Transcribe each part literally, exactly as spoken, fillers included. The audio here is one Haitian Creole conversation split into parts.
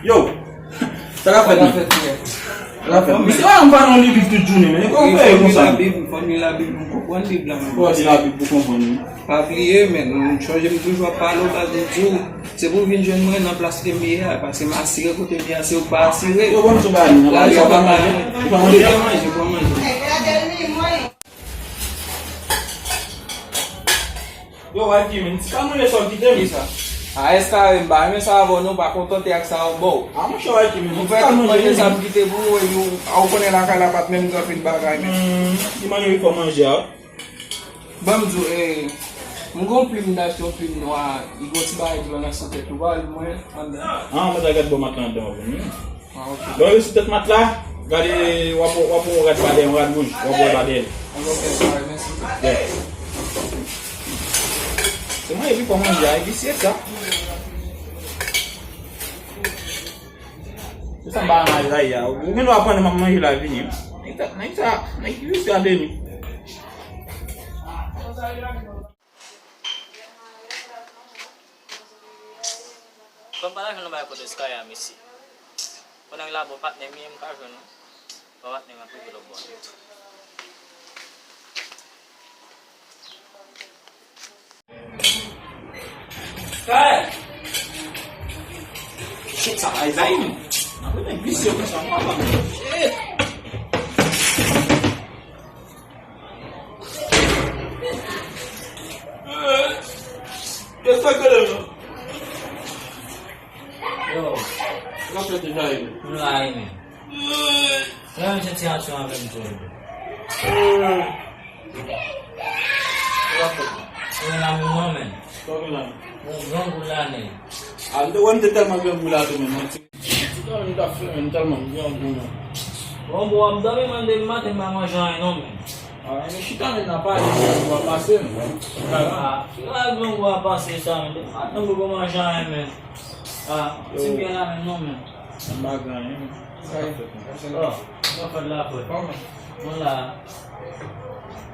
Yo, sa k ap fèt menm? Sa k ap fèt? Misye pa nan li Bib tout jounen, men. Kòman w fè konsa? Fò m li Labib, fò m li Labib pou m konprann Bib la, men. Fò w li Labib pou konprann li. Pa bliye, men, m chonje m toujou ap pale w, baz, m di w, se pou w vin jwenn mwen nan plas ke m ye a, paske m asire kote m ye a, se ou k pa asire. Yo, ban m tou bagay, non, bagay sa pa manje. Ou pa manje? Ou pa manje, ou pa manje. Yo, Wifey, men, ti ka manje sa w kite m. Kisa? A, Eskare, m pa renmen sa avè w, non, pa kontante ak sa yo ba w. A, monchè, Wifey, men, ti ka manje sa m kite pou ou, e ou, a, ou konnen lakay la pa t menm gen anpil bagay, men. Hmm, ti manje wi, fò manje a. Ban m di w, e, m gon plim, m t achte yon plim nwa, li gon ti bagay dlo nan sou tèt li, ou pa wè l mwen anndan. A, mwen ta gad bò matla anndan, wi. Ah, ok. Lè w rive sou tèt matla, gade, w ap, w ap wè yon rad pa dèyè, yon rad wouj, w ap wè pa dèyè l. Ah, ok, sa, mèsi. Yeah. Se mwen epi kòman di a, epi se sa. Se sa m pa nan Ayiti a. Ou gen dwa pandan m ap manje la vini. Nèg sa, nèg sa, nèg ki jis gade nou. Kòm pa ta jwenn nan bagay kote Sky a, mesye. Pandan la, bon, patnè m ye, m ka jwenn, bon, patnè m ap rive lòt bò a. Sky! Shit, sa pa Ezayi, non. Nan premye visye konsa, mwen pa konn. Shit! Yo, sa k rele non? Yo. Sa k ap fèt deja, Ezayi? M la, men. Fè yon ti aksyon avè m, Jòl. Sa k ap fèt la? Mwen la, men non, men. Sa w gen la? Mwen grangou la, nèg. A, m te wè m te tèlman grangou la tou, men, mwen ti. Ti kanmenm ta fè, men, tèlman m grangou, men. Bon, bon, w ap dòmi mande m maten, m pa manje anyen, non, men. A, men chita, men, n a pale, men, w a pase, men. Chita la. A, chita la, men, w a pase sa, men. Depi maten, m poko manje anyen, men. A, ti byen la, men, non, men. M pa gen anyen, men. Sa k ap fèt, men? Oh, sa k ap fèt la, frè? Kòman? Mwen la.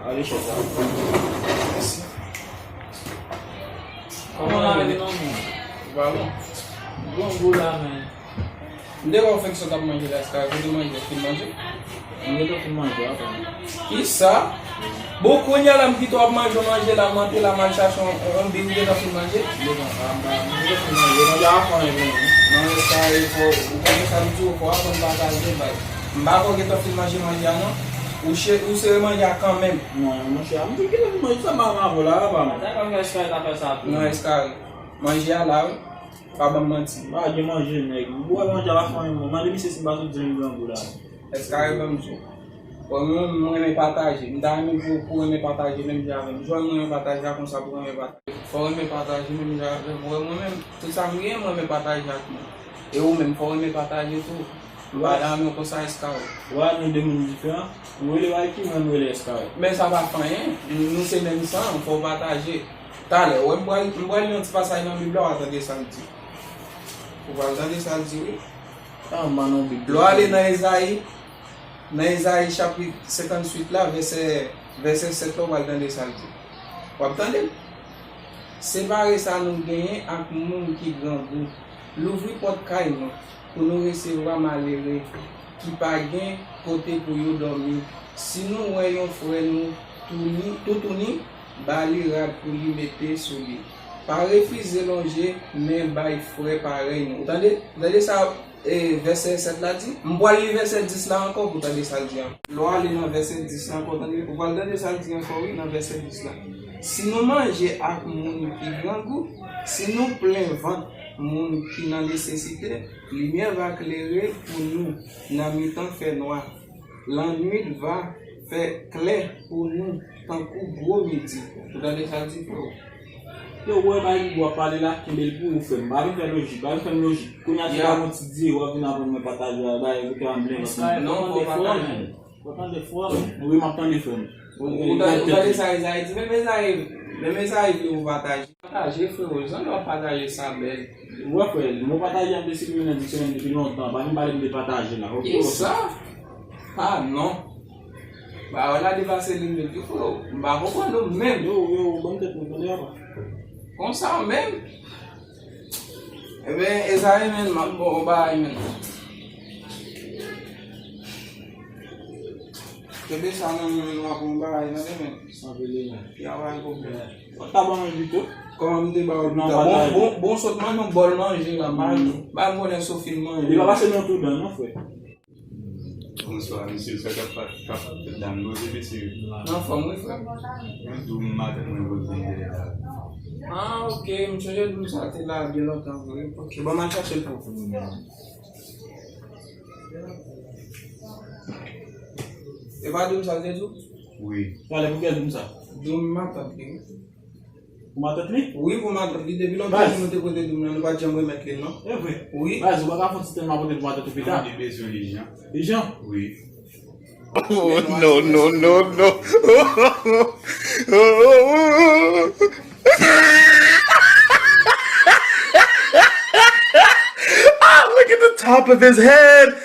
Ale chita. Mèsi. Kòman la, men, non, men? Ou pa bon? Bon, bon la, men. M te wè w fèk sot ap manje la, Eskare, kote w manje, w fin manje? M gentan fin manje, apa. Kisa? Bon, kounye a la, m kite w ap manje, w manje la, m antre la, m al chache yon, yon, yon bi, ou gentan fin manje? M gentan, a, m pa, m gentan fin manje, manje a pa anyen pou mwen. Non, Eskare, fò, ou konnen sa m di w, fò w aprann pataje, baz. M pa kwè w gentan fin manje manje a, non. Ou che-, ou sere manje a kanmenm. Non, monchè, m te gentan fin manje, sa m pa nan avè w la, apa. Sa ka fè Eskare ta fè sa tou. Non, Eskare, manje a la, wi. Pa ban m manti. Pa gen manje, nèg. M wè manje a pa fè anyen pou mwen. Mande misye si m pa sot di l m grangou la. Eskare ban m di w. Bon, mwen, mwen renmen pataje. M ta renmen pou, pou renmen pataje menm jan avè m. Jòl mwen renmen pataje a konsa pou renmen pataje. Fò w renmen pataje menm jan avè m. Ou wè mwen menm, tout sa m gen, mwen renmen pataje ak moun. E ou menm, fò w renmen pataje tou. M pa ta renmen w konsa, Eskare. Ou wè nou de moun diferan. Ou rele Wifey, mwen m rele Eskare. Men sa pa fè anyen. Nou se menm san, fò w pataje. Talè, wè, m pral, m pral li yon ti pasaj nan Bib la, w a tande sa l di. Ou pral tande sa l di, wi. Ah, m pa nan Bib. Lè w ale nan Ezayi, nan Ezayi chapit senkantuit la, vèsè, vèsè sèt la, w pral tande sa l di. W ap tande l? Separe sa nou genyen ak moun ki grangou. Louvri pòt kay nou pou nou resevwa malere ki pa gen kote pou yo dòmi. Si nou wè yon frè nou touni, toutouni, ba li rad pou li mete sou li. Pa refize lonje men bay frè parèy nou. Ou tande? Ou tande sa, e, vèsè sèt la di? M pral li vèsè dis la ankò pou tande sa l di an. Lè w ale nan vèsè dis la ankò, tande, ou pral tande sa l di ankò, wi, nan vèsè dis la. Si nou manje ak moun ki grangou, si nou plen vant moun ki nan nesesite, limyè va klere pou nou nan mitan fènwa. Lannwit va fè klè pou nou tankou gwo midi. Ou tande sa l di, frè? Yo, wè, bay li w ap pale la, kenbe l pou ou, frè m. Pa vin fè lojik, pa vin fè m lojik. Kounye a, ti pa gon ti di, w ap vin aprann mwen pataje a, bay, ou te anble. Non, fò w pataje. Ou tande frè m? Wi, m ap tande, frè m. Ou, ou, ou tande, ou tande sa Ezayi di? Men, men Ezayi, Men Ezayi vle ou pataje. Pataje, frero. Jan w pataje sa bèl. Wè, frè, nou pataje ap de sirkile nan di semèn depi lontan. Pa vin pale m de pataje la, oke? Kisa? Ah, non. Ba, wè la depase limit, wi, frero. M pa konprann ou menm. Yo, yo, ban m tèt mwen, tande, apa. Konsa menm? Ebyen, Ezayi, men, m ap ba w bagay, men. Kenbe sa nan men w, men, w ap yon bagay, tande, men. Sa vle, men. Y a pa de pwoblèm. Ou ta ban mwen pito? Kòman m te ba w pito? Bon, bon, bon, sot manje yon bòl manje la, ba m, ba m konnen si w fin manje. Li pa pase nan tou dan, non, frè. Bonswa, mesye, sa k ap, k ap fèt la, m poze mesye. Nan fòm, wi, frè. Mwen di w maten mwen poze dèyè la. Ah, ok, m sonje di m sa te la byen lontan vre. Ok, bon, m al chache l pou ou. E pa di w sa l te di w? Wi. Talè, pou kiyès di w sa? Di w matant li, wi. Pou matant li? Wi, pou matant li. Depi lontan nou te pote di w nan, nou pa t janm remèt li, non. E vre? Wi. Baz, ou pa ka fè yon ti tèlman pote pou matant ou pita? Non, li bezwen ijan. Ijan? Wi. Oh, no, no, no, no. Ah, look at the top of his head.